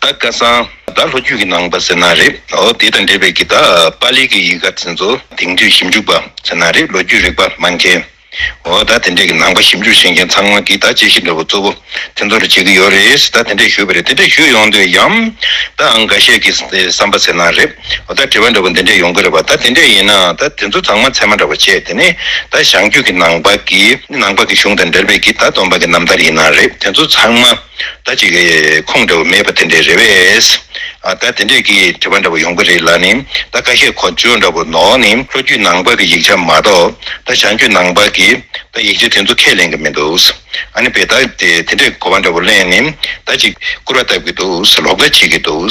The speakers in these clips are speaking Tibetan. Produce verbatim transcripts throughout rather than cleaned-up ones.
ད་ཁ་སང་ད་ལོ་རྒྱུས་ཀྱི་ནང་པ་ཟེར་ན་རེད། འོ་དེ་དང་འབྲེལ་བའི་གི་ད་པཱ་ལི་གི་ཡིག་ཁ་དེ་ཚོ་དེང་དུས་ཞིབ་འཇུག་པ་ཟེར་ན་རེད། ལོ་རྒྱུས་རིག་པ་སྨན་མཁན། འོ་ད་དེ་འདྲས་ཀྱི་ནང་པ་ཞིབ་འཇུག་བྱེད་མཁན་ཚང་མ་གིས་ད་དཔྱད་གཞི་འདྲ་བོ་གཙོ་བོ་དེ་ཚོ་རུ་བྱེད་ཀྱི་ཡོད་རེད། ད་དེ་འདྲས་ཞུས་པ་རེད། དེ་འདྲས་ཞུས་ཡོང་དུས་ཡང་ད་ཨང་འགའ་ཤས་ཀྱི་བསམ་པ་ཟེར་ན་རེད། འོ་ད་དྲི་བ་འདྲ་བོ་འདི་འདྲས་ཡོང་གི་རེད་པ། ད་དེ་འདྲས་ཡིན་ན་ད་དེ་ཚོ་ཚང་མ་ཚད་མ་འདྲ་བོ་བྱས། དེ་ནས་ད་བྱང་རྒྱུད་ཀྱི་ནང་པ་གི་ནང་པ་གི་གཞུང་དང་འབྲེལ་བའི་གི་ད་སྟོན་པ་གི་རྣམ་ཐར་ཡིན་ན་རེད། དེ་ཚོ་ཚང་མ་ད་ཅིག་ཁུངས་འདྲ་བོ་མེད་པ་དེ་འདྲས་རེད་པས། ཨ་ད་དེ་འདྲས་ཀྱི་དྲི་བ་འདྲ་བོ་ཡོང་གི་རེད་ལ་ནི། ད་ཁ་ཤས་གོ་ཆོད་འདྲ་བོ་ནོར་ནི་ལྷོ་རྒྱུད་ནང་པ་གི་ཡིག་ཆ་མ་གཏོགས་ད་བྱང་རྒྱུད་ནང་པ་གི་ད་ཡིག་ཆ་དེ་ཚོ་ཁས་ལེན་གི་མི་འདུག་ཨ་ནི་བས་ད་དེ་དེ་འདྲས་གོ་བ་འདྲ་བོ་ལེན་ནི་ད་ཅིག་སྐུར་བ་བཏབ་གི་འདུག་ལོག་ལྟ་བྱེད་ཀྱི་འདུག་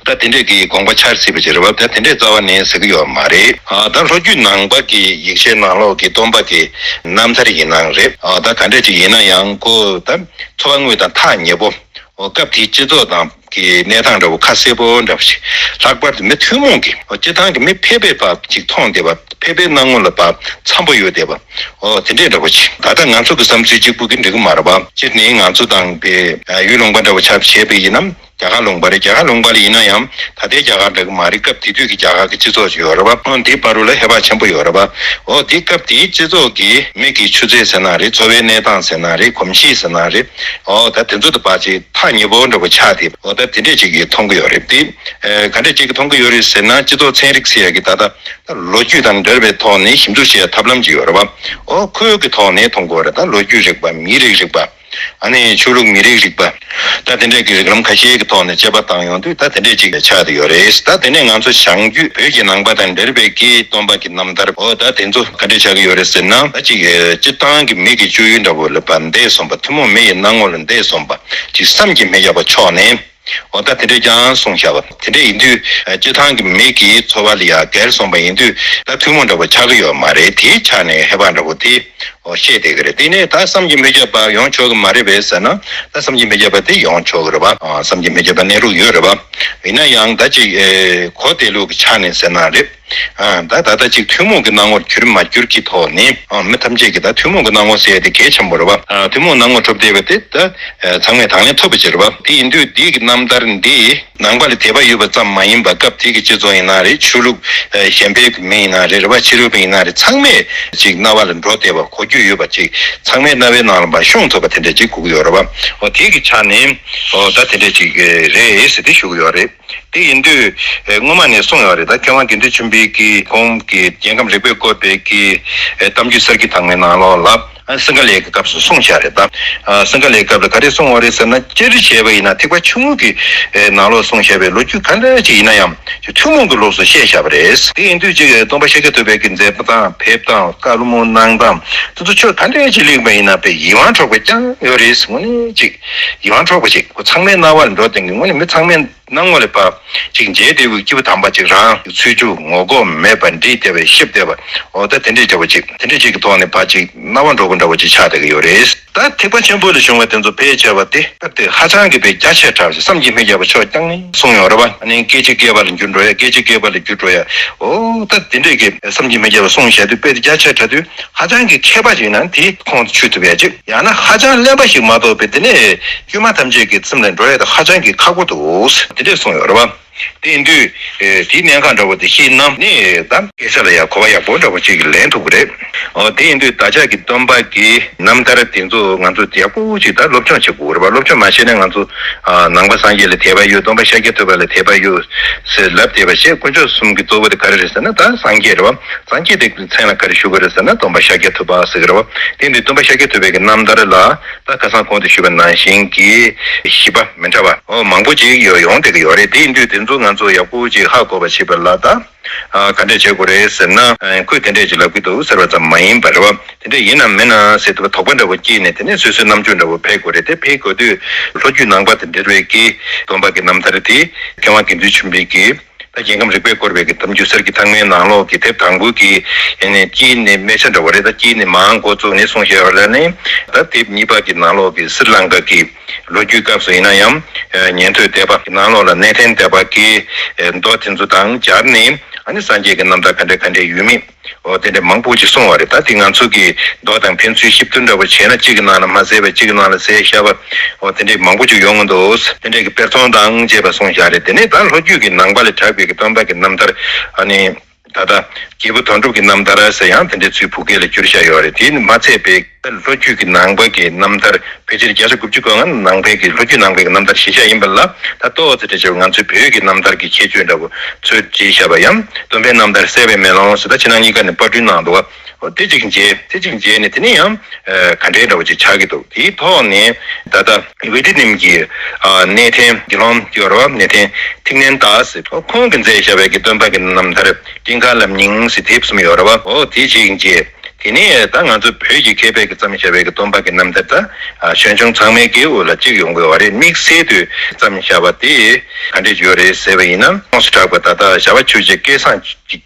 ད་དེ་འདྲས་ཀྱི་དགོངས་པ་འཆར་སྲིད་པ་ཅིག་རེད་པ། ད་དེ་འདྲས་རྩ་བ་ནས་ཟེར་གི་ཡོད་མ་རེད། ཨ་ད་ལྷོ་རྒྱུད་ནང་པ་གི་ཡིག་ཆའི་ནང་ལོགས་ཀྱི་སྟོན་པ་གི་རྣམ་ཐར་ཡིན་ནའང་རེད། ཨ་ད་ག་འདྲས་ཅིག་ཡིན་ན་ཡང་ཁོ་ད་འཚོ་བ་དངོས་དང་ཐག་ཉེ་པོ། འོ་སྐབས་དེའི་སྤྱི་ཚོགས་དང་གི་གནས་སྟངས་འདྲ་བོ་ཁ་གསལ་པོ་འདྲ་བོ་ཞིག་ལྷག་པར་དུ་མི་ཐུན་མོང་གི་འོ་སྤྱི་བཏང་གི་མི་ཕལ་པའི་བར་ཅིག་མཐོང་བསྡད་པ། ཕལ་པའི་སྣང་ངོ་ལ་བར་འཚམ་པོ་ཡོད་བསྡད་པ། འོ་དེ་འདྲས་འདྲ་བོ་ཞིག་ད་ལྟ་ང་ཚོ་གི་བསམ་ཚུལ་གཅིག་པུ་གི་འགྲིག་གི་མ་རེད་པ། སྤྱིར་ནི་ང་ཚོ་དང་པའི་ཡུལ་ལུང་པ་འདྲ་བོ་ཆ་བཞག་པ་ཡིན་ན་རྒྱ་གར་ལུང་པ་རེད། རྒྱ་གར་ལུང་པ་ལ་ཡིན་ན་ཡང་ད་ལྟའི་རྒྱ་གར་འདྲ་གི་མ་རེད། སྐབས་དེ་དུས་ཀྱི་རྒྱ་གར་གི་སྤྱི་ཚོགས་ཤིག་ཡོད་རེད་པ། འོ་དེའི་བར་རུ་ལ་ཧེ་བག་ཆེན་པོ་ཡོད་རེད་པ། འོ་དེ་སྐབས་དེའི་སྤྱི་ཚོགས་ཀྱི་མི་གི་ཆུ་ཚད་ཟེར་ན་རེད། འཚོ་བའི་གནས་སྟངས་ཟེར་ན་རེད། གོམས་གཤིས་ཟེར་ན་རེད། འོ་ད་དེ་ཚོ་དང་བར་ཅིག་ཐག་ཉེ་པོ་འདྲ་བོ་ཆགས་ཏེ། འོ་ད་དེ་འདྲས་ཅིག་གིས་མཐོང་གི་ཡོད་རེད་དེ། ཨེ་ག་འདྲས་ཅིག་གིས་མཐོང་གི་ཡོད་རེད་ཟེར་ན། སྤྱི་ཚོགས་ཚན་རིག་ཟེར་ཡ་གི་ད་ལྟ་ད་ལོ་རྒྱུས་དང་འབྲེལ་བའི་ཐོག་ནས་ཞིབ་འཇུག་བྱེད་ཡ་ཐབས་ལམ་ཅིག་ཡོད་རེད་པ། འོ་ཁོའི་གི་ཐོག་ནས་མཐོང་གི་ཡོད་རེད། ད་ལོ་རྒྱུས་རིག་པ། མིའི་རིགས་རིག་པ། ཨ་ནི་ཆོས་ལུགས་མི་རིགས་རིག་པ། ད་དེ་འདྲས་ཀྱི་རིགས་ལམ་ཁ་ཤས་ཀྱི་ཐོག་ནས་དཔྱད་པ་བཏང་ཡོང་དུས་ད་དེ་འདྲས་ཅིག་ཆགས་བསྡད་ཡོད་རེད། ད་དེ་ནས་ང་ཚོ་བྱང་རྒྱུད་བོད་ཀྱི་ནང་པ་དང་འབྲེལ་བའི་གི་སྟོན་པ་གི་རྣམ་ཐར། འོ་ད་དེ་ཚོ་ག་འདྲས་ཆགས་ཀྱི་ཡོད་རེད་ཟེར་ན། ད་ཅིག་སྤྱིར་བཏང་གི་མི་གི་སྤྱོད་ཡུལ་འདྲ་བོ་ལ་བར་འདས་སོང་བ། ཐུན་མོང་མི་ཡི་སྣང་ངོ་ལ་འདས་སོང་བ་ཅིག་བསམ་གྱིས་མི་ཁྱབ་པ་ཕྱོགས་ནས། འོ་ད་དེ་འདྲས་ཀྱང་གསུངས་བཞག་པ། དེ་འདྲས་ཡིན་དུས་སྤྱིར་བཏང་གི་མི་གི་འཚོ་བ་ལ་ཡ་འགལ་སོང་བ་ཡིན་དུས་ད་ཐུན་མོང་འདྲ་བོ་ཆགས་ཀྱི་ཡོད་མ་རེད། དེའི་ཆ་ནས་ཧེ་བག་འདྲ་བོ་དེ། འོ་བཤད་བསྡད་ཀྱི་རེད། དེ་ནས་ད་བསམ་གྱིས་མི་ཁྱབ་པ་ཡོང་ཆོག་གི་མ་རེད་པས་ཟེར་ན། ད་བསམ་གྱིས་མི་ཁྱབ་པ་དེ་ཡོང་ཆོག་གི་རེད་པ། ཨ་བསམ་གྱིས་མི་ཁྱབ་པ་གནས་ལུགས་ཡོད་རེད་པ། ཡིན་ན་ཡང་ད་ཅིག་ཨེ་གོ་བདེ་ལུགས་ཀྱི་ཆ་ནས་ཟེར་ན་རེད། ཨ་ད་ད་ལྟ་ཅིག་ཐུན་མོང་གི་སྣང་ངོར་གྱུར་མ་གྱུར་གྱི་ཐོག་ནས། ཨ་མི་ཐམས་ཅད་ཀྱིས་ད་ཐུན་མོང་གི་སྣང་ངོ་ཟེར་ཡ་དེ་གལ་ཆེན་པོ་རེད་པ། ཨ་ཐུན་མོང་སྣང་ངོར་གྲུབ་བསྡད་པ་དེ་ད་ཨེ་ཚང་མས་དང་ལེན་ཐུབ་པ་ཅིག་རེད་པ། དེ་ཡིན་དུས་འདི་གི་རྣམ་ཐར་འདི། ནང་པ་ལ་དད་པ་ཡོད་པ་ཙམ་མ་ཡིན་པ། སྐབས་དེ་གི་སྤྱི་ཚོགས་ཡིན་ན་རེད། ཆོས་ལུགས་ཨ་གཞན་པའི་མི་ཡིན་ན་རེད། རེད་པ། ཕྱི་རོལ་པ་ཡིན་ན་རེད། ཚང་མས་ཅིག་རྣ་བ་ལ་འགྲོ་བསྡད་པ། གོ་རྒྱུ་ཡོད་པ་ཅིག་ཚང་མའི་རྣ་བའི་ནང་ལ་མར་ཤོང་ཐུབ་པ་དེ་འདྲ་ཅིག་དགོས་ཀྱི་ཡོད་རེད་པ། འོ་དེ་གི་ཆ་ནས་འོ་ད་དེ་འདྲ་ཅིག་རེད་ཟེར་ཏེ་ཞུ་གི་ཡོད་རེད། དེ་ཡིན་དུས་ཨ་སྔོན་མ་ནས་གསུངས་ཡོད་རེད། ད་མཁས་དབང་དགེ་འདུན་ཆོས་འཕེལ་གྱིས་ཁོང་གི་རྒྱལ་ཁམས་རིག་པས་བསྐོར་བའི་གི་ཨ་གཏམ་རྒྱུད་གསེར་གྱི་ཐང་མའི་ནང་ལོགས་ལ། ཨ་སིང་ག་ལའི་གི་སྐབས་སུ་གསུངས་བཞག་རེད་ད། ཨ་སིང་ག་ལའི་སྐབས་ལ་ག་རེ་གསུངས་པ་རེད་ཟེར་ན། སྤྱིར་བྱས་པ་ཡིན་ན་ཐེག་པ་ཆུང་ངུ་གི་ཨེ་ནང་ལོགས་གསུངས་བཞག་པའི་ལོ་རྒྱུས་ག་འདྲ་ཅིག་ཡིན་ན་ཡང་ཐུན་མོང་གི་ལུགས་སུ་བཤད་བཞག་པ་རེད། དེ་ཡིན་དུས་ཅིག་སྟོན་པ་ཤཱཀྱ་ཐུབ་པའི་གི་མཛད་པ་དང་ཕེབས་སྟངས། བཀའ་སློབ་གནང་སྟངས་དེ་ཚོ་ཆོས་ག་འདྲ་ཅིག་གླེང་པ་ཡིན་ན་དཔེ་ཡིད་དབང་འཕྲོག་པ་རྐྱང་ཡོད་རེད། དངོས་གནས་ཅིག་ཡིད་དབང་འཕྲོག་པ་ཅིག་ཁོ་ཚང་མའི་རྣ་བ་ལ་འགྲོ་བསྡད་མཁན། དངོས་གནས་མི་ཚང་མའི་སྣང་ངོ་ལ་ཕར་ཅིག་མཇལ་བསྡད་དགོས། སྐྱེས་བུ་དམ་པ་ཅིག་རང་ཚུལ་འཆོས་ངོ་ལྐོག་མེད་པར་འདྲིས་བསྡད་པའི་གཤིབས་བསྡད་པ། འོ་ད་དེ་འདྲས་འདྲ་བོ་ཅིག་དེ་འདྲས་ཅིག་གི་ཐོག་ནས་ཕར་ཅིག་རྣ་བ་འགྲོ་པོ་འདྲ་བོ་ཅིག་ཆགས་བསྡད་ཀྱི་ཡོད་རེད། ད་ཐེག་པ་ཆེན་པོ་ལ་བྱུང་བ་དེ་ཚོ་ཕལ་ཆེ་བ་དེ་སྐབས་དེ་ཧ་ཅང་གི་དཔེ་རྒྱ་ཆེར་གྲགས་ཤིང་བསམ་གྱིས་མི་ཁྱབ་པ་ཕྱོགས་རྐྱང་ནས་གསུངས་ཡོད་རེད་པ། ཨ་ནི་སྐད་ཅིག་སྐད་པ་ལ་འགྱུར་འགྲོ་ཡ། སྐད་ཅིག་སྐད་པ་ལ་འགྱུར་འགྲོ་ཡ། འོ་ད་དེ་འདྲས་ཀྱི་བསམ་གྱིས་མི་ཁྱབ་པ་གསུངས་བཞག་དུས་དཔེ་དེ་རྒྱ་ཆེར་གྲགས་དུས། ཧ་ཅང་གི་མཁས་པ་ཅིག་ཡིན་ན་དེའི་ཁོངས་སུ་ཚུད་ཐུབ་ཡ་ཅིག་ཡང་ན་ཧ་ཅང་གླེན་པ་ཞིག་མ་གཏོགས་པའི་དེ་ནས་དཀྱུས་མ་ཐམས་ཅད་ཀྱི་སེམས་ལ་འགྲོ་ཡ་དེ་ཧ་ཅང་གི་ཁག་པོ་འདུག་དེ་འདྲས་གསུངས་ཡོད་རེད་པ། དེ་ཡིན་དུས་ཨེ་དེའི་གནད་འགག་འདྲ་བོ་དེ་ཤེས་ན་ནི་ད་སྐད་ཆ་ལ་ཡང་གོ་བ་ཡག་པོ་འདྲ་བོ་ཅིག་ལེན་ཐུབ་ཀྱི་རེད། འོ་དེ་ཡིན་དུས་བདག་ཅག་གི་སྟོན་པ་གི་རྣམ་ཐར་དེ་ཚོ་ང་ཚོ་ཡག་པོ་ཅིག་ད་སློབ་སྦྱོང་བྱེད་དགོས་རེད་པ། སློབ་སྦྱོང་མ་བྱས་ན་ང་ཚོ་ཨ་ནང་པ་སངས་རྒྱས་ལ་དད་པ་ཡོད། སྟོན་པ་ཤཱཀྱ་ཐུབ་པ་ལ་དད་པ་ཡོད་ཟེར་ལབ་བསྡད་པ་བྱས། དཀོན་མཆོག་གསུམ་གྱི་གཙོ་བོ་དེ་ག་རེ་རེད་ཟེར་ན་ད་སངས་རྒྱས་རེད་པ། སངས་རྒྱས་དེ་མཚན་ལ་ག་རེ་ཞུ་དགོས་རེད་ཟེར་ན་སྟོན་པ་ཤཱཀྱ་ཐུབ་པ་ཟེར་གི་རེད་པ། དེ་ཡིན་དུས་སྟོན་པ་ཤཱཀྱ་ཐུབ་པའི་གི་རྣམ་ཐར་ལ་ད་ཁ་སང་གོང་དུ་ཞུས་པ་ནང་བཞིན་གྱི་བཞི་པ་མི་འདྲ་བ་འོ་མང་པོ་ཅིག་ཡོ་ཡོང་བསྡད་ཀྱི་ཡོད་རེད། དེ་ཡིན་དུས་དེ་ཚོ་ང་ཚོ་ཡག་པོ་ཅིག་ཧ་གོ་བ་བྱེད་པ་ལ་ད་ཨ་ག་འདྲས་བྱེད་དགོས་རེད་ཟེར་ན། ཨ་ཁོས་དེ་འདྲས་ཅིག་ལབ་ཀྱི་འདུག་ཟེར་བ་ཙམ་མ་ཡིན་པ་རེད་པ། དེ་འདྲས་ཡིན་ནམ་མིན་ན་ཟེར་དུས་དོགས་པ་འདྲ་བོ་སྐྱེས་ནས་དེ་ནས་སོ་སོའི་རྣམ་འགྱུར་འདྲ་བོ་འཕེལ་དགོས་རེད། དེ་འཕེལ་དགོས་དུས་ལྷོ་རྒྱུད་ནང་པ་དང་འབྲེལ་བའི་གི་སྟོན་པ་གི་རྣམ་ཐར་དེ་མཁས་དབང་དགེ་འདུན་ཆོས་འཕེལ་གྱིས། ད་རྒྱལ་ཁམས་རིག་པས་བསྐོར་བའི་གི་གཏམ་རྒྱུད་གསེར་གྱི་ཐང་མའི་ནང་ལོགས་ཀྱི་དེབ་དང་པོ་གི་ཨེ་ནས་དཀྱིལ་ནས་དམིགས་བསལ་འདྲ་བོ་རེད། ད་དཀྱིལ་ནས་མར་འགོ་བཙུགས་ནས་གསུངས་བཞག་པ་ལ་ནི། ད་དེབ་གཉིས་པ་གི་ནང་ལོགས་ཀྱི་སྲི་ལང་ཀ་གི་ལོ་རྒྱུས་སྐབས་སུ་ཡིན་ན་ཡང་ཉན་ཐོས་སྡེ་པ་གི་ནང་ལོགས་ལ་གནས་བརྟན་སྡེ་པ་གི་མདོ་དེ་ཚོ་དང་སྦྱར་ནས་ ཨ་ནི་སངས་རྒྱས་ཀྱི་རྣམ་ཐར་ག་འདྲ་ག་འདྲ་ཡོད་མེད། འོ་དེ་འདྲ་མང་པོ་ཅིག་གསུངས་པ་རེད། ད་དེ་ང་ཚོ་གི་མདོ་དང་ཕན་ཚུན་བཤད་སྟོན་འདྲ་པོ་བྱས་ན། གཅིག་གི་ནང་ལ་མ་གསལ་བ་གཅིག་གི་ནང་ལ་གསལ་བཞག་པ། འོ་དེ་འདྲ་མང་པོ་ཅིག་ཡོང་གི་འདུག། དེ་འདྲ་གི་དཔེ་མཚོན་དང་བཅས་པ་གསུངས་བཞག་རེད། དེ་ནས་ད་ལྷོ་རྒྱུད་ཀྱི་ནང་པ་ལས་གྲགས་པའི་གི་སྟོན་པ་གི་རྣམ་ཐར། ཨ་ནི་ད་ལྟ་རྒྱལ་པོ་དོན་གྲུབ་ཀྱི་རྣམ་ཐར་ཟེར་ཡང་དེ་འདྲའི་ཚུལ་བོད་སྐད་ལ་བསྒྱུར་བཞག་ཡོད་རེད། དེ་མ་ཚད་པའི་ལྷོ་རྒྱུད་ཀྱི་ནང་པ་གི་རྣམ་ཐར། ཕལ་ཆེར་བརྒྱ་ཆ་དགུ་བཅུ་གོ་ལྔ་ནང་པའི་གི་ལྷོ་རྒྱུད་ནང་པའི་གི་རྣམ་ཐར་གཞི་བཞག་ཡིན་པ་ལ། ད་ཏོག་ཙེ་འདྲ་བྱས་ང་ཚོའི་བོད་ཀྱི་རྣམ་ཐར་གྱི་ཁྱད་ཆོས་འདྲ་པོ་ཚུར་བྲིས་བཞག་པ་ཡང་སྟོན་པའི་རྣམ་ཐར་གསལ་བའི་མེ་ལོང་ཟེར། ད་ཕྱི་ནང་གཉིས་ཀ་ནས་པར་སྐྲུན་གནང་འདུག་བ། འོ་དེ་གཅིག་མཇལ། དེ་གཅིག་མཇལ་ནས་དེ་ནས་ཡང་ག་འདྲའི་འདྲ་པོ་ཅིག་ཆགས་ཀྱི་འདུག། དེའི་ཐོག་ནས་ད་ལྟ་ཝི་ཏི་ནམ་གྱི་གནས་བརྟན་དགེ་སློང་ཡོད་རེད་བ། གནས་བརྟན་ཐིག་ནན་ཏཱ་ཟེར། ཁོང་གིས་མཛད་བཞག་པའི་གི་སྟོན་པ་གི་རྣམ་ཐར་སྤྲིན་དཀར་ལམ་རྙིང་ཟེར་དེབ་གསུམ་ཡོད་རེད་བ། འོ་དེ་གཅིག་མཇལ། དེ་ནས་ད་ང་ཚོ་བོད་ཀྱི་མཁས་པའི་གི་བརྩམས་བཞག་པའི་གི་སྟོན་པ་གི་རྣམ་ཐར་ད་ཞོན་ཆུང་ཚང་མའི་གི་འོག་ལ་གཅིག་ཡོང་དགོས་བ་རེད། དམིགས་བསལ་དུ་བརྩམས་བཞག་པ་དེ་ག་འདྲས་ཡོད་རེད་ཟེར་བ་ཡིན་ན། ཡོངས་སུ་གྲགས་པ་ད་ལྟ་ཞྭ་བ་ཆོས་རྗེ་སྐལ་བཟང་གི་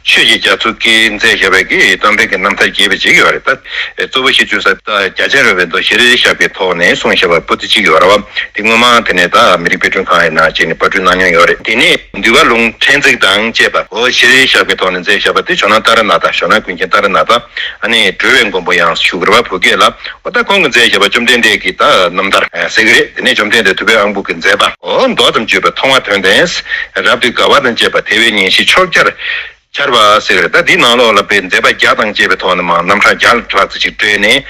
ཆོས་ཀྱི་རྒྱ་མཚོ་གིས་མཛད་བཞག་པའི་གི་སྟོན་པའི་གི་རྣམ་ཐར་རྒྱས་པ་ཅིག་ཡོད་རེད། ད་གཙོ་བོ་བཤད་རྒྱུ་ས་ད་རྒྱ་ཆེན་རོལ་པའི་མདོ་ཤྲཱི་ཤབ་ཀྱི་ཐོག་ནས་གསུངས་བཞག་པ་པོ་ཏི་གཅིག་ཡོད་རེད་བ། དེ་སྔོན་མ་དེ་ནས་ད་མི་རིགས་དཔེ་སྐྲུན་ཁང་ཡི་ནང་བྱས་ནས་པར་སྐྲུན་གནང་མྱོང་ཡོད་རེད། དེ་ནས་འདུལ་བ་ལུང་ཕྲན་ཚེགས་དང་བཅས་པ། འོ་ཤྲཱི་ཤབ་ཀྱི་ཐོག་ནས་མཛད་བཞག་པ་དེ་ཇོ་ནང་ཏཱ་ར་ནཱ་ཐ། ཇོ་ནང་ཀུན་མཁྱེན་ཏཱ་ར་ནཱ་ཐ། ཨ་ནི་སྒྲོལ་བའི་མགོན་པོ་ཡང་ཞུ་དགོས་རེད་བ་བོད་སྐད་ལ། འོ་ད་ཁོང་གིས་མཛད་བཞག་པ་བཅོམ་ལྡན་འདས་ཀྱི་ད་རྣམ་ཐར་ཟེར་གི་རེད། དེ་ནས་བཅོམ་ལྡན་འདས་ཐུབ་པའི་དབང་པོ་གི་མཛད་པ། འོ་མདོ་ཙམ་བརྗོད་པ་མཐོང་བ་དོན་ལྡན། རབ་ཏུ་དགའ་བ་དང་བཅས་པ་དེ་བས་ཉིན་བཞིན་ཕྱོགས་བཅུར་འཆར་བ་ཟེར་གི་རེད། ད་འདིའི་ནང་ལོགས་ལ་དཔེ་མཛད་པ་བརྒྱ་དང་བཅས་པའི་ཐོག་ནས་མར་རྣམ་གྲངས་བརྒྱ་ལྷག་ཙམ་ཅིག་སྤྲད་ནས་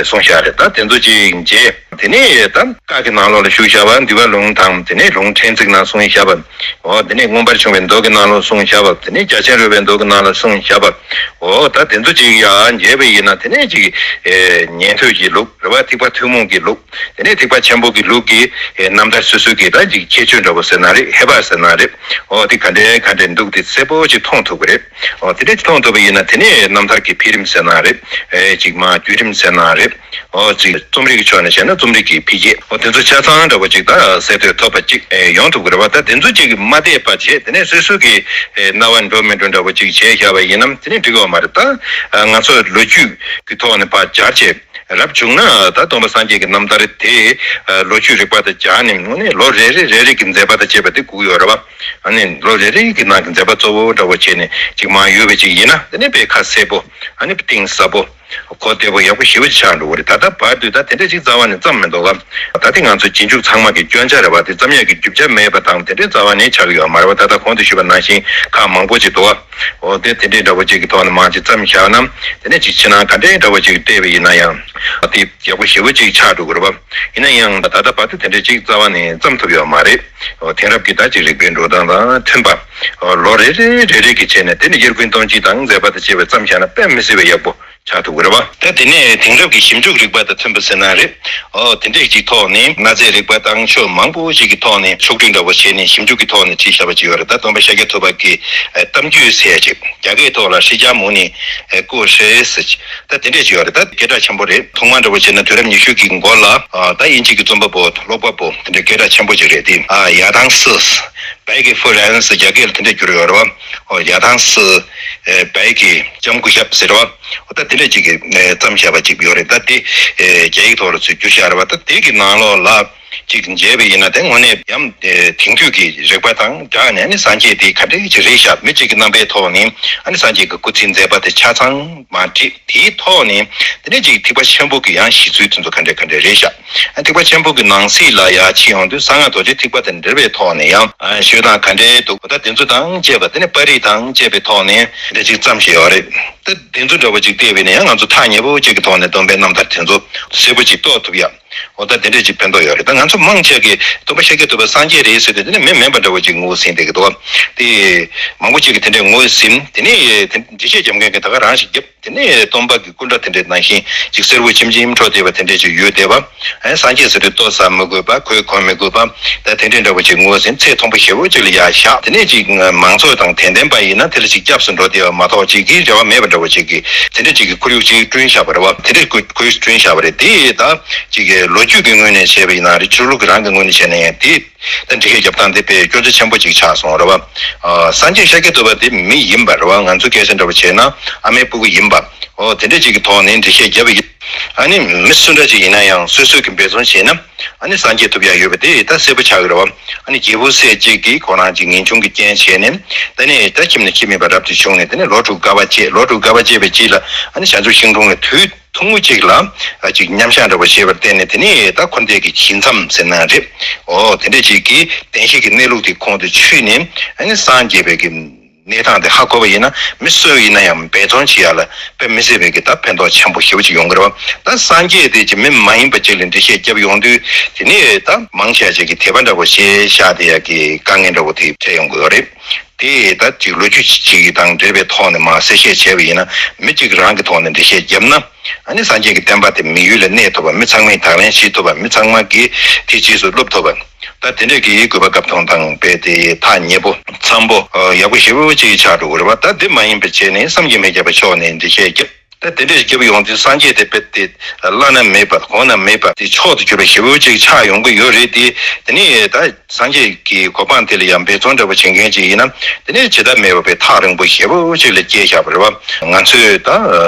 གསུངས་བཞག་རེད། ད་དེ་ཚོ་ཅིག་མཇལ། དེ་ནས་ད་བཀའ་གི་ནང་ལོགས་ལ་བཞུགས་བཞག་པ་འདུལ་བ་ལུང་དང་། དེ་ནས་ལུང་ཕྲན་ཚེགས་ནང་གསུངས་བཞག་པ། འོ་དེ་ནས་མངོན་པར་བྱུང་བའི་མདོ་གི་ནང་ལོགས་གསུངས་བཞག་པ། དེ་ནས་རྒྱ་ཆེན་རོལ་པའི་མདོ་གི་ནང་ལ་གསུངས་བཞག་པ། འོ་ད་དེ་ཚོ་ཅིག་ཡར་མཇལ་བ་ཡིན་ན་དེ་ནས་ཅིག་ཉན་ཐོས་ཀྱི་ལུགས་རེད་བ། ཐེག་པ་ཐུན་མོང་གི་ལུགས། དེ་ནས་ཐེག་པ་ཆེན་པོ་གི་ལུགས་ཀྱི་རྣམ་ཐར་སོ་སོ་གི་ད་ཅིག་ཁྱད་ཆོས་འདྲ་པོ་ཟེར་ན་རེད། ཧེ་བག་ཟེར་ན་རེད། འོ་དེ་ག་འདྲའི་ག་འདྲའི་འདུག་དེ་གསལ་པོ་ཅིག་མཐོང་ཐུབ་ཀྱི་རེད། འོ་དེ་འདྲ་མཐོང་ཐུབ་པ་ཡིན་ན་དེ་ནས་རྣམ་ཐར་གྱི་འཕེལ་རིམ་ཟེར་ན་རེད། ཨེ་ཅིག་མ་བརྒྱུད་རིམ་ཟེར་ན་རེད། འོ་ཅིག་རྩོམ་རིག་གི་ཕྱོགས་ནས་བཤད་ན་རྩོམ་རིག་གི་འཕེལ་རྒྱས། འོ་དེ་ཚོ་ཆ་ཚང་འདྲ་པོ་ཅིག་ད་གསལ་སྟོན་ཐོབ་པ་ཅིག་ཨེ་ཡོང་ཐུབ་ཀྱི་རེད་བ། ད་དེ་ཚོ་ཅིག་མ་བལྟས་པ་བྱས་དེ་ནས་སོ་སོ་གི་ཨེ་རྣ་བ་འགྲོ་མི་འགྲོ་འདྲ་པོ་ཅིག་བྱས་བཞག་པ་ཡིན་ནམ་དེ་ནས་འགྲིག་གི་ཡོད་མ་རེད། ད་ང་ཚོ་ལོ་རྒྱུས་ཀྱི་ཐོག་ནས་ཕར་སྦྱར་བྱས་རབ་བྱུང་ན་ད་སྟོན་པ་སངས་རྒྱས་ཀྱི་རྣམ་ཐར་དེ་ལོ་རྒྱུས་རིག་པ་དང་སྦྱར་ནས་དངོས་གནས་ལོ་རེ་རེ་རེ་རེ་གི་མཛད་པ་དང་བཅས་པ་དེ་དགོས་ཀྱི་ཡོད་རེད་བ། ཨ་ནི་ལོ་རེ་རེ་གི་ནང་གི་མཛད་པ་གཙོ་བོ་འདྲ་པོ་བྱས་ནས་ཅིག་མར་ཡོད་པ་ཅིག་ཡིན་ན་དེ་ནས་དཔེ་ཁ་གསལ་པོ། ཨ་ནི་གཏིང་ཟབ་པོ། གོ་བདེ་པོ་ཡག་པོ་ཞེ་པོ་ཅིག་ཆགས་འགྲོ་གི་རེད། ད་ལྟ་བར་དུ་ད་དེ་འདྲ་ཅིག་རྩ་བ་ནས་བརྩམས་མི་འདུག་གམ། ད་དེ་ང་ཚོ་རྗེས་འཇུག་ཚང་མ་གི་སྐྱོན་ཆ་རེད་བ། དེ་བརྩམས་ཡག་གི་རྒྱུ་ཆ་མེད་པ་དང་དེ་འདྲའི་རྩ་བ་ནས་ཆགས་ཀྱི་ཡོད་མ་རེད་བ། ད་ལྟ་གོང་དུ་ཞུས་པ་ནང་བཞིན་ཁག་མང་པོ་ཅིག་འདུག་བ། འོ་དེ་དེ་འདྲའི་འདྲ་པོ་ཅིག་གི་ཐོག་ནས་མར་ཅིག་བརྩམས་བཞག་ན་དེ་ནས་ཅིག་ཕྱི་ནང་ག་འདྲའི་འདྲ་པོ་ཅིག་བལྟས་པ་ཡིན་ན་ཡང་དེ་ཡག་པོ་ཞེ་པོ་ཅིག་ཆགས་འགྲོ་གི་རེད་བ། ཡིན་ན་ཡང་ད་ལྟ་བར་དུ་དེ་འདྲ་ཅིག་རྩ་བ་ནས་བརྩམས་ཐུབ་ཡོད་མ་རེད། འོ་དེང་རབས་ཀྱི་ད་ཅིག་རིག་པའི་འགྲོ་སྟངས་དང་མཐུན་པ། འོ་ལོ་རེ་རེ་རེ་རེ་གི་བྱས་ནས་དེ་ནས་དབྱར་དགུན་སྟོན་དཔྱིད་དང་མཛད་པ་དང་བཅས་པ་བརྩམས་བཞག་ན་དཔེ་མི་སྲིད་པའི་ཡག་པོ་ཆགས་ཐུབ་ཀྱི་རེད་བ། ད་དེ་ནས་དེང་རབས་ཀྱི་ཞིབ་འཇུག་རིག་པ་དང་མཐུན་པ་ཟེར་ན་རེད། འོ་དེ་འདྲས་ཀྱི་ཐོག་ནས་གནའ་རྫས་རིག་པ་དང་ཆོས་མང་པོ་ཞིག་གི་ཐོག་ནས་ཕྱོགས་སྒྲིག་འདྲ་པོ་བྱས་ནས་ཞིབ་འཇུག་གི་ཐོག་ནས་བྲིས་བཞག་པ་ཅིག་ཡོད་རེད། ད་སྟོན་པ་ཤཱཀྱ་ཐུབ་པ་གི་གཏམ་རྒྱུད་ཟེར་ཅིག་རྒྱ་སྐད་ཐོག་ལ་ཤྲཱི་ཀྱ་མུ་ནི་ཀོ་ཤྲི་ཟེར་ཅིག་ད་དེ་འདྲས་ཅིག་ཡོད་རེད། ད་སྐད་གྲགས་ཆེན་པོ་རེད། ཐོག་མ་འདྲ་པོ་བྱས་ན་དུས་རབས་ཉི་ཤུ་གི་འགོ་ལ་ད་དབྱིན་ཇི་གི་རྩོམ་པ་པོ་ཀློག་པ་པོ་དེ་འདྲས་སྐད་གྲགས་ཆེན་པོ་ཅིག་རེད། དེ་ཡ་ཐང་སི་བའི་གི་ཧྥུ་རན་ཟེར་རྒྱ་སྐད་ལ་དེ་འདྲས་བསྒྱུར་ཡོད་རེད་བ། ཡ་ཐང་སི་བའི་གི་ལྕམ་སྐུ་ཞབས་ཟེར་བ། ད་དེ་འདྲ་ཅིག་གིས་བརྩམས་བཞག་པ་ཅིག་ཡོད་རེད། ད་དེ་རྒྱ་ཡིག་ཐོག་ལ་ཚུར་བསྒྱུར་བཞག་རེད་བ། ད་དེ་གི་ནང་ལོགས་ལ་ཅིག་མཇལ་བ་ཡིན་ན་དེ་དངོས་གནས་ཡང་དེང་དུས་ཀྱི་རིག་པ་དང་སྦྲགས་ནས་ཨ་ནི་སངས་རྒྱས་དེ་ག་འདྲ་ཅིག་རེད་ཤག་མི་གཅིག་གི་རྣམ་པའི་ཐོག་ནས་ཨ་ནི་སངས་རྒྱས་ཀྱི་སྐུ་ཚེའི་མཛད་པ་དེ་ཆ་ཚང་མར་བྲིས། དེའི་ཐོག་ནས་དེ་ནས་ཅིག་ཐེག་པ་ཆེན་པོ་གི་ཡང་གཞི་ཚུལ་དེ་ཚོ་ག་འདྲ་ག་འདྲ་རེད་ཤག་ཐེག་པ་ཆེན་པོ་གི་ནང་གསེས་ལ་ཡར་ཕྱིན་ཡོང་དུས་གསང་སྔགས་རྡོ་རྗེ་ཐེག་པ་དང་འབྲེལ་བའི་ཐོག་ནས་ཡང་ཤོད་སྟངས་ག་འདྲའི་འདུག་ད་དེ་ཚོ་དང་བཅས་པ་དེ་ནས་པར་རིས་དང་བཅས་པའི་ཐོག་ནས་འདི་ཅིག་བརྩམས་བཞག་ཡོད་རེད། ད་དེ་ཚོ་འདྲ་པོ་ཅིག་བལྟས་པས་ན་ཡང་ང་ཚོ་ཐག་ཉེ་པོ་ཅིག་གི་ཐོག་ནས་སྟོན་པའི་རྣམ་ཐར་དེ་ཚོ་གསལ་པོ་ཅིག་རྟོགས་ཐུབ་ཡ། འོ་ད་དེ་འདྲས་ཅིག་ཕན་ཐོགས་ཡོད་རེད། ད་ང་ཚོ་མང་ཆེ་གིས་སྟོན་པ་ཤཱཀྱ་ཐུབ་པ་སངས་རྒྱས་རེད་ཟེར་ཏེ་དེ་ནས་མི་མིན་པ་འདྲ་པོ་ཅིག་ངོས་ཟིན་བསྡད་ཀྱི་འདུག་དེ་མང་པོ་ཅིག་གིས་དེ་འདྲས་ངོས་ཟིན། དེ་ནས་འགྲེལ་བཤད་རྒྱབ་མཁན་གྱིས་ད་ག་རང་ཞིག་བརྒྱབ། དེ་ནས་སྟོན་པ་གི་སྐུ་འདྲ་དེ་འདྲའི་ནང་བཞིན་ཅིག་སེར་པོ་ཆེམ་ཆེམ་འཕྲོ་བསྡད་པ་དེ་འདྲས་ཅིག་ཡོད་བསྡད་པ། ཨ་སངས་རྒྱས་ཟེར་དུས་ལྟོ་ཟ་མི་དགོས་པ། གོས་གོན་མི་དགོས་པ། ད་དེ་འདྲས་འདྲ་པོ་ཅིག་ངོས་ཟིན། ཚེ་ཐུང་པོ་ཞེ་པོ་ཅིག་ལ་ཡར་བཞག་དེ་ནས་ཅིག་མང་ཚོགས་དང་དད་ལྡན་པ་ཡིན་ན་དེ་ལ་ཅིག་སྐྱབས་སུ་འགྲོ་བསྡད་པ་མ་གཏོགས་ཅིག་གི་རེ་བ་མེད་པ་འདྲ་པོ་ཅིག་གི་དེ་འདྲས་ཅིག་གི་ཁོར་ཡུག་ཅིག་བསྐྲུན་བཞག་པ་རེད་བ། དེ་འདྲས་ཁོར་ཁོར་ཡུག་བསྐྲུན་བཞག་པ་རེད། དེ་ད་ཅིག་གི་ལོ་རྒྱུས་ཀྱི་ངོས་ནས་བྱས་པ་ཡིན་ན་རེད། ཆོས་ལུགས་ཀྱི་རང་གི་ངོས་ནས་བྱས་ན་ཡང་དེ། ད་འགྲེལ་བཤད་རྒྱབ་སྟངས་དེ་དཔེ་སྐྱོན་ཆ་ཆེན་པོ་ཅིག་ཆགས་སོང་རེད་བ། ཨ་སངས་རྒྱས་ཤཱཀྱ་ཐུབ་པ་དེ་མི་ཡིན་པ་རེད་བ། ང་ཚོ་སྐད་ཆ་འདྲ་པོ་བྱས་ན་ཨ་མའི་སྤུ་གུ་ཡིན་པ། འོ་དེ་འདྲ་ཅིག་གི་ཐོག་ནས་འགྲེལ་བཤད་བརྒྱབ་པ་ཡིན། ཨ་ནི་མི་སུ་འདྲ་ཅིག་ཡིན་ན་ཡང་སོ་སོས་ཀྱི་འབད་བརྩོན་བྱས་ན་ཨ་ནི་སངས་རྒྱས་ཐུབ་ཡ་ཡོད་པ་དེ་ད་གསལ་པོ་ཆགས་ཀྱི་རེད་བ། ཨ་ནི་རྒྱལ་པོ་སྲས་གཅིག་གིས་ཁོ་རང་ཅིག་ངེས་འབྱུང་གི་རྐྱེན་བྱས་ནས་ད་ནི་ད་ཁྱིམ་ནས་ཁྱིམ་མེད་པ་རབ་ཏུ་བྱུང་ནས་དེ་ནས་ལོ་དྲུག་དཀའ་བ་སྤྱད། ལོ་དྲུག་དཀའ་བ་སྤྱད་པའི་རྗེས་ལ་ཨ་ནི་བྱང་ཆུབ་ཤིང་དྲུང་ལ་དུས་ཐུང་ངུ་གཅིག་ལ་ཅིག་མཉམ་བཞག་འདྲ་པོ་བྱས་པར་བརྟེན་ནས་དེ་ནས་ད་འཁོར་འདས་ཀྱི་ཞི་མཚམས་ཟེར་ན་རེད། ཨོ་དེ་འདྲ་ཅིག་གིས་བདེན་བཞི་གི་གནས་ལུགས་དེ་ཁོང་དུ་ཆུད་ནས་ཨ་ནི་སངས་རྒྱས་པའི་གི་གནས་སྟངས་དེ་ཧ་གོ་བ་ཡིན་ན་མི་སུ་ཡིན་ན་ཡང་འབད་བརྩོན་བྱེད་ཡ་ལ་དཔེ་མི་སྲིད་པའི་གི་ད་ཕན་ཐོགས་ཆེན་པོ་ཞེ་པོ་ཅིག་ཡོང་གི་རེད་བ། ད་སངས་རྒྱས་དེ་ཅིག་མི་མ་ཡིན་པ་ཅིག་ལ་འགྲེལ་བཤད་བརྒྱབ་ཡོང་དུས་དེ་ནས་ད་མང་ཆེ་བ་ཅིག་གིས་དད་པ་འདྲ་པོ་བྱས་བཞག་བསྡད་ཡ་གི་དཀའ་ངལ་འདྲ་པོ་དེ་འཕྲད་ཡོང་གི་ཡོད་རེད། དེ་ད་ཅིག་ལོ་རྒྱུས་ཅིག་དང་འབྲེལ་བའི་ཐོག་ནས་མར་གསལ་བཤད་བྱས་པ་ཡིན་ན་མི་གཅིག་རང་གི་ཐོག་ནས་འགྲེལ་བཤད་བརྒྱབ་ན་ཨ་ནི་སངས་རྒྱས་ཀྱི་བསྟན་པ་དེ་མི་ཡུལ་ལ་གནས་ཐུབ་པ། མི་ཚང་མས་དང་ལེན་བྱེད་ཐུབ་པ། མི་ཚང་མ་གིས་དེ་རྗེས་སུ་བསླབ་ཐུབ་པ། ད་དེ་འདྲས་ཀྱི་དགོས་པ་སྐབས་དང་དང་རྦད་དེ་ཐག་ཉེ་པོ་འཚམ་པོ་ཡག་པོ་ཞེ་པོ་ཅིག་ཆགས་འགྲོ་གི་རེད་བ། ད་དེ་མ་ཡིན་པ་བྱས་ནས་བསམ་གྱིས་མི་ཁྱབ་པ་ཕྱོགས་ནས་འགྲེལ་བཤད་བརྒྱབ། ད་དེ་འདྲས་བརྒྱབ་ཡོང་དུས་སངས་རྒྱས་དེ་རྦད་དེ་བླ་ན་མེད་པ་གོང་ན་མེད་པ་དེ་མཆོག་ཏུ་གྱུར་པ་ཞེ་པོ་ཅིག་ཆགས་ཡོང་གི་ཡོད་རེད་དེ། དེ་ནས་ད་སངས་རྒྱས་ཀྱི་གོ་འཕང་དེ་ལ་ཡང་འབད་བརྩོན་འདྲ་པོ་བྱེད་མཁན་ཅིག་ཡིན་ན་དེ་ནས་བྱེད་ཐབས་མེད་པ་བའི་ཐག་རིང་པོ་ཞེ་པོ་ཅིག་ལ་སྐྱེས་བཞག་པ་རེད་བ། ང་ཚོས་ད་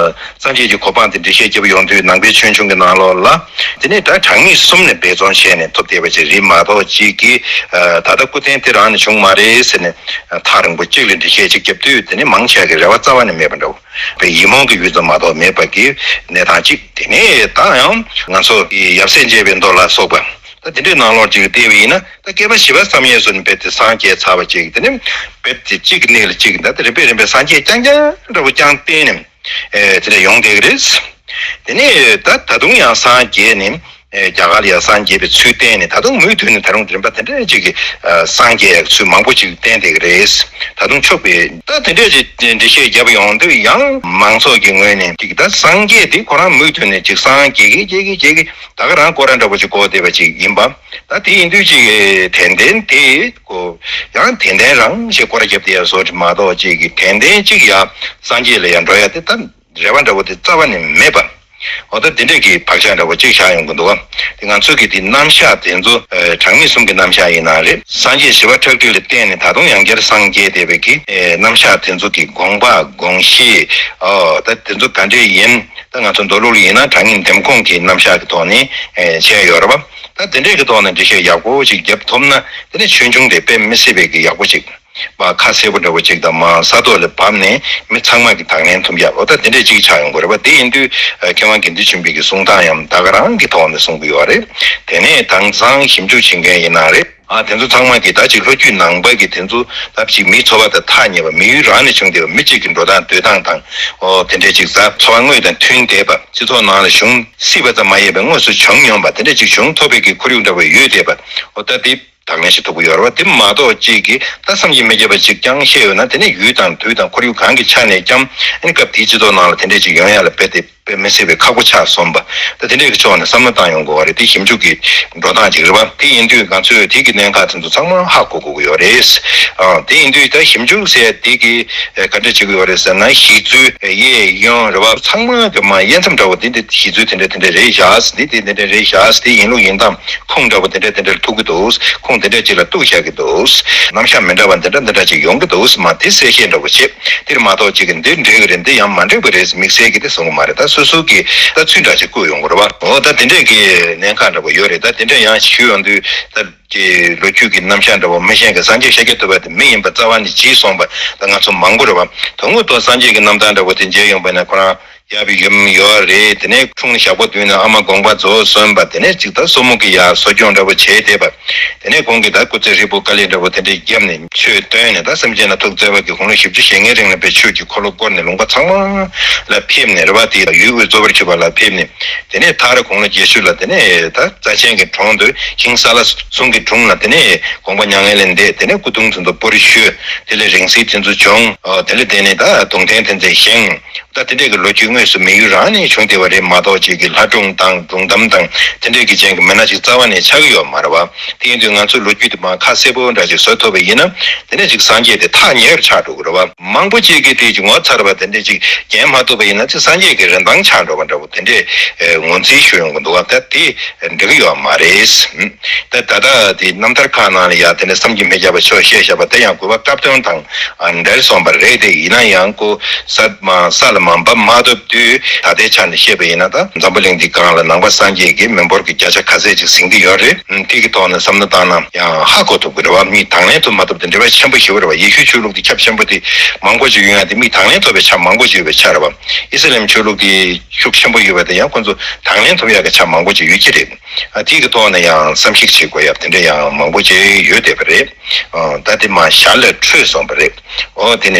སངས་རྒྱས་ཀྱི་གོ་འཕང་དེ་འགྲེལ་བཤད་བརྒྱབ་ཡོང་དུས་ནང་པའི་ཆོས་འབྱུང་གི་ནང་ལོགས་ལ་དེ་ནས་ད་གྲངས་ངེས་གསུམ་ནས་འབད་བརྩོན་བྱས་ནས་ཐོབ་བསྡད་པ་ཅིག་རེད་མ་གཏོགས་ཅིག་གིས་ད་ལྟ་སྐུ་རྟེན་དེ་རང་ནས་བྱུང་མ་རེད་ཟེར་ནས་ཐག་རིང་པོ་ཅིག་ལ་འགྲེལ་བཤད་ཅིག་བརྒྱབ་དུས་དེ་ནས་མང་ཆེ་བ་གི་རེ་བ་རྩ་བ་ནས་མེད་པ་འདྲ་བོ། པའི་ཡིད་སྨོན་གྱི་ཡུལ་ཙམ་མ་གཏོགས་མེད་པ་གི་གནས་སྟངས་གཅིག་དེ་ནས་ད་ཡང་ང་ཚོ་ཡབ་སྲས་མཇལ་བའི་མདོ་ལ་སོགས་པ་ད་དེ་འདྲའི་ནང་ལོགས་ཅིག་བལྟས་པ་ཡིན་ན་ད་བསྐལ་པ་བཞི་པ་བསམ་ཡས་སུ་ནི་རྦད་དེ་སངས་རྒྱས་ཚར་བ་ཅིག་དེ་ནི་རྦད་དེ་གཅིག་གི་གནས་ལ་གཅིག་ད་དེ་རིམ་པས་རིམ་པས་སངས་རྒྱས་རྐྱང་རྐྱང་འདྲ་པོ་རྐྱང་བསྟན་ནས་དེ་འདྲ་ཡོང་བསྡད་ཀྱི་རེད། དེ་ནས་ད་ད་དུང་ཡང་སངས་རྒྱས་ནས། རྒྱ་གར་ལ་ཡང་སངས་རྒྱས་པའི་ཚུལ་བསྟན་ནས་ད་དུང་མུ་མཐུད་ནས་ད་རུང་རིམ་པ་དེ་འདྲ་ཅིག་གི་སངས་རྒྱས་ཚུལ་མང་པོ་ཅིག་བསྟན་བསྡད་ཀྱི་རེད། ད་དུང་ཆོག་པའི་ད་དེ་འདྲ་ཅིག་འགྲེལ་བཤད་བརྒྱབ་ཡོང་དུས་ཡང་མང་ཚོགས་ཀྱི་ངོས་ནས་ཅིག་ད་སངས་རྒྱས་དེ་ཁོ་རང་མུ་མཐུད་ནས་ཅིག་སངས་རྒྱས་ཀྱི་རྒྱས་ཀྱི་རྒྱས་ཀྱི་ད་ག་རང་སྐོར་ར་འདྲ་པོ་ཅིག་གོ་བསྡད་པ་ཅིག་ཡིན་པ། ད་དེ་ཡིན་དུས་ཅིག་དྲན་རྟེན་དེ་ཀོ་ཡང་དྲན་རྟེན་རང་ཞེས་སྐོར་ར་བརྒྱབ་བསྡད་ཡ་བཟོ་འདྲ་མ་གཏོགས་ཅིག་གི་དྲན་རྟེན་ཅིག་ཡ་སངས་རྒྱས་ལ་ཡ་འགྲོ་ཡ་དེ་ད། རེ་བ་འདྲ་བོ་དེ་རྩ་བ་ནས་མེད་པ། འོ་ད་དེ་འདྲས་ཀྱི་བག་ཆགས་འདྲ་བོ་གཅིག་བཞག་ཡོང་གི་འདུག་བ། དེ་ང་ཚོ་གི་དེ་རྣམ་གཞག་དེ་ཚོ་ཨ་གྲངས་ངེས་གསུམ་གྱི་རྣམ་གཞག་ཡིན་ན་རེད། སངས་རྒྱས་ཞི་བ་ཁྲག་ཁྲིག་ལ་བརྟེན་ནས་ད་དུང་ཡང་བསྐྱར་སངས་རྒྱས་བསྡད་པའི་གི་ཨེ་རྣམ་གཞག་དེ་ཚོ་གི་དགོངས་པ་དགོངས་གཞི་ཨོ་ད་དེ་ཚོ་ག་འདྲས་ཡིན། ད་ང་ཚོ་མདོ་ལུགས་ལ་ཡིན་ན་གྲངས་ངེས་འདེམས་ཁོངས་ཀྱི་རྣམ་གཞག་གི་ཐོག་ནས་ཨེ་བྱས་ཡོད་རེད་བ། ད་དེ་འདྲས་ཀྱི་ཐོག་ནས་འགྲེལ་བཤད་ཡག་པོ་ཅིག་བརྒྱབ་ཐུབ་ན་དེ་ནས་ཆོས་འབྱུང་དེ་དཔེ་མི་སྲིད་པའི་གི་ཡག་པོ་ཅིག་མ་ཁ་གསལ་པོ་འདྲ་བོ་ཅིག་དང་མ་ས་ཐོག་ལ་བབས་ནས་མི་ཚང་མ་གི་དང་ལེན་ཐུབ་ཡག་འོ་ད་དེ་འདྲས་ཅིག་ཆགས་ཡོང་གི་རེད་བ། དེ་ཡིན་དུས་མཁས་དབང་དགེ་འདུན་ཆོས་འཕེལ་གྱི་གསུང་སྟངས་ཡང་ད་ག་རང་གི་ཐོག་ནས་གསུང་གི་ཡོད་རེད། དེ་ནས་དེང་སང་ཞིབ་འཇུག་བྱེད་མཁན་ཡིན་ན་རེད། ཨ་དེ་ཚོ་ཚང་མ་གི་ད་ཅིག་ལྷོ་རྒྱུད་ནང་པ་གི་དེ་ཚོ་ད་ཅིག་མིའི་འཚོ་བ་དང་ཐག་ཉེ་བ་མི་ཡུལ་རང་ནས་བྱུང་བསྡད་པ་མི་གཅིག་གི་འགྲོ་སྟངས་སྡོད་སྟངས་དང་ཨོ་དེ་འདྲས་ཅིག་ད་འཚོ་བ་དངོས་དང་མཐུན་བསྡད་པ་སྤྱི་ཚོགས་ནང་ལ་གཞུང་སྲིད་པ་ཙམ་མ་ཡིན་པའི་དངོས་སུ་བྱུང་མྱོང་པ་དེ་འདྲས་ཅིག་གཞུང་ཐོབ་པའི་གི་ཁོར་ཡུག་འདྲ་བོ་ཡོད་བསྡད་པ་ཨོ་ད་དེ། དང་ལེན་ཞིག་ཐུབ་ཀྱི་ཡོད་རེད་བ། དེ་མ་གཏོགས་གཅིག་གིས་ད་བསམ་གྱིས་མི་ཁྱབ་པ་ཅིག་རྐྱང་བཤད་ཡོད་ན་དེ་ནི་ཡུལ་དང་དུས་དང་ཁོར་ཡུག་གང་གི་ཆ་ནས་ཀྱང་ཨ་ནི་སྐབས་དེའི་སྤྱི་ཚོགས་ནང་ལ་དེ་འདྲས་ཅིག་ཡོང་ཡ་ལ་དཔེ་དེ་དཔེ་མི་སྲིད་པའི་ཁག་པོ་ཆགས་སོང་བ། ད་དེ་འདྲས་ཀྱི་ཕྱོགས་ནས་བསམ་བློ་བཏང་ཡོང་དགོས་བ་རེད། དེ་ཞིབ་འཇུག་གི་འགྲོ་སྟངས་ཅིག་རེད་བ། དེ་ཡིན་དུས་ང་ཚོས་དེ་གི་གནད་འགག་དེ་ཚོ་ཚང་མ་ཧ་གོ་དགོས་ཀྱི་ཡོད་རེད། ཨ་དེ་ཡིན་དུས་ད་ཞིབ་འཇུག་ཟེར་དེ་གི་ག་འདྲ་བྱེད་ཀྱི་ཡོད་རེད་ཟེར་ན་གཞི་རྩོལ་གཡས་གཡོན་རེད་བ་ཚང་མ་གི་མ་དབྱེ་མཚམས་འདྲ་བོ་དེ་འདྲ་གཞི་རྩོལ་དེ་འདྲ་དེ་འདྲ་རེད་བཞག་འདི་དེ་འདི་འདྲ་རེད་བཞག་འདི་ཡིན་ལུགས་ཡིན་སྟངས། ཁུངས་འདྲ་པོ་དེ་འདྲ་དེ་འདྲ་ལ་ཐུག་གི་འདུག་ཁུངས་དེ་འདྲ་ཅིག་ལ་གཏུག་བཞག་གི་འདུག་རྣམ་གཞག་མི་འདྲ་བ་འདི་འདྲ་འདི་འདྲ་ཅིག་ཡོང་གི་འདུག་མ་དེ་གསལ་བཤད་འདྲ་པོ་བྱེད། དེར་མ་གཏོགས་ཅིག་གི་འདི་འགྲིག་གི་རེད་འདི་ཡང་མ་འགྲིག་པ་རེད་དམིགས་བསལ་གྱི་དེ་གསུང་གི་མ་རེད། ད་སོ་སོ་གི་ད་ཚུལ་འདྲ་ཅིག་བཀོད་ཡོང་གི་རེད་བ། འོ་ད་དེ་འདྲས་ཀྱི་གནད་འགག་འདྲ་པོ་ཡོད་རེད། ད་དེ་འདྲ་ཡང་ཞུས་ཡོང་དུས་ད་ཀྱི་ལོ་རྒྱུས་ཀྱི་རྣམ་གཞག་འདྲ་པོ་མི་ཤེས་མཁན་སངས་རྒྱས་ཤཱཀྱ་ཐུབ་པ་དེ་མི་ཡིན་པ་རྩ་བ་ནས་བརྗེད་སོང་བ་ད་ང་ཚོ་མང་པོ་རེད་བ། དོན་དངོས་ཐོག་སངས་རྒྱས་ཀྱི་རྣམ་ཐར་འདྲ་པོ་དེ་མཇལ་ཡོང་པ་ན་ཁོ་རང་ཡབ་ཡུམ་ཡོད་རེད། དེ་ནས་འཁྲུངས་ནས་ཞག་པོ་བདུན་ནས་ཨ་མ་དགོངས་པ་རྫོགས་སོན་པ། དེ་ནས་ཅིག་ད་སྲུ་མོ་གི་ཡ་གསོ་སྐྱོང་འདྲ་པོ་བྱས་བསྡད་པ། དེ་ནས་ཁོང་གིས་ད་སྐུ་ཚེ་ཧྲིལ་པོ་དཀའ་ལས་འདྲ་པོ་དེ་འདྲས་བརྒྱབ་ནས་ཆོས་སྟོན་ནས་ད་སེམས་ཅན་ལ་ཐུགས་བརྩེ་བ་གིས་དགུང་ལོ་བཞི་བཅུ་ཞེ་ལྔའི་རིང་ལ་དཔེ་ཆོས་ཀྱི་འཁོར་ལོ་བསྐོར་ནས་ལུང་པ་ཚང་མ་ལ་ཕེབས་ནས་རེད་བ། དེ་ཡུལ་དབུས་གཙོ་བོར་གྱུར་པ་ལ་ཕེབས་ནས་དེ་ནས་མཐར་དགུང་ལོ་བརྒྱད་ཅུ་ལ་དེ་ནས་ད་རྩ་ཆེན་གྱི་གྲོང་དུ་ཧིང་ས་ལ་གསུང་གི་དྲུང་ལ་དེ་ནས་དགོངས་པ་མྱ་ངན་ལས་འདས། དེ་ནས་སྐུ་གདུང་དེ་ཚོ་སྤོ་རི་ཞུས། དེ་ལས་རིང་བསྲེལ་དེ་ཚོ་བྱུང་། དེ་ལས་དེ་ནས་ད་གདུང་རྟེན་དེ་ཚོ་བཞེངས། ད་དེ་འདྲས་ཀྱི་ལོ་རྒྱུས་དངོས་སུ་མི་ཡུལ་རང་ནས་བྱུང་བསྡད་པ་རེད་མ་གཏོགས་ཅིག་གི་ལྷ་སྒྲུང་དང་སྒྲུང་གཏམ་དང་དེ་འདྲས་ཀྱི་ཅན་གྱི་མི་སྣ་ཅིག་རྩ་བ་ནས་ཆགས་ཀྱི་ཡོད་མ་རེད་བ། དེ་ཡིན་དུས་ང་ཚོས་ལོ་རྒྱུས་དེ་མར་ཁ་གསལ་པོ་འདྲ་ཅིག་བཟོ་ཐུབ་པ་ཡིན་ན་དེ་ནས་ཅིག་སངས་རྒྱས་དེ་ཐག་ཉེ་བར་ཆགས་འགྲོ་གི་རེད་བ། མང་པོ་ཅིག་གིས་དེ་ཅིག་ངོ་མཚར་བ་དེ་འདྲས་ཅིག་རྒྱན་མ་ཐུབ་པ་ཡིན་ན་ཅིག་སངས་རྒྱས་ཀྱི་རིན་ཐང་ཆགས་འགྲོ་བ་འདྲ་བོ་དེ་འདྲས་ངོས་འཛིན་ཞུ་ཡོང་གི་འདུག་བ། ད་དེ་འགྲིག་གི་ཡོད་མ་རེད། ད་ད་ལྟ་དེ་རྣམ་ཐར་ཁག་ནང་ལ་ཡ་དེ་ནས་བསམ་གྱིས་མི་ཁྱབ་པ་ཆོས་བཤད་བཞག་པ་དེ་ཡང་གུས་པ་སྐབས་དོན་དང་འབྲེལ་སོང་བ་རེད། དེ་ཡིན་ན་ཡང་ཁོ་ས་མ་ས་ལ་ མ་འབབ་མ་ཐོབ་དུས། ད་ལྟའི་ཆ་ནས་བཤད་པ་ཡིན་ན། ད་འཛམ་བུ་གླིང་འདི་སྒང་ལ་ནང་པ་སངས་རྒྱས་ཀྱི་མི་འབོར་གྱི་བརྒྱ་ཆ་ག་ཚད་ཅིག་ཟིན་གྱི་ཡོད་རེད། ཨ་དེ་གི་ཐོག་ནས་བསམ་བློ་བཏང་ན་ཡང་ཧ་གོ་ཐུབ་ཀྱི་རེད་བ། མིས་དང་ལེན་ཐོབ་མ་ཐོབ་དེ་འབྲེལ་བ་ཆེན་པོ་ཞེ་པོ་རེད་བ། ཡེ་ཤུའི་ཆོས་ལུགས་དེ་ཁྱབ་ཆེན་པོ་དེ་མང་པོ་ཅིག་ཡོད་ཡ་དེ། མིས་དང་ལེན་ཐོབ་པའི་ཆ་མང་པོ་ཅིག་ཡོད་པའི་ཆ་རེད་བ། ཨི་སི་ལམ་ཆོས་ལུགས་དེ་ཤུགས་ཆེན་པོ་ཡོད་པ་དེ་ཡང་ཁོ་ཚོ་དང་ལེན་ཐོབ་ཡ་གི་ཆ་མང་པོ་ཅིག་ཡོད་ཀྱི་རེད། ཨ་དེ་གི་ཐོག་ནས་ཡང་བསམ་གཞིག་བྱེད་དགོས་ཡ་དེ་འདྲ་ཡང་མང་པོ་ཅིག་ཡོད་བསྡད་པ་རེད། ཨ་ད་དེ་མ་ཞར་ལ་འཕྲོས་སོང་བ་རེད། ཨོ་དེ་ནས།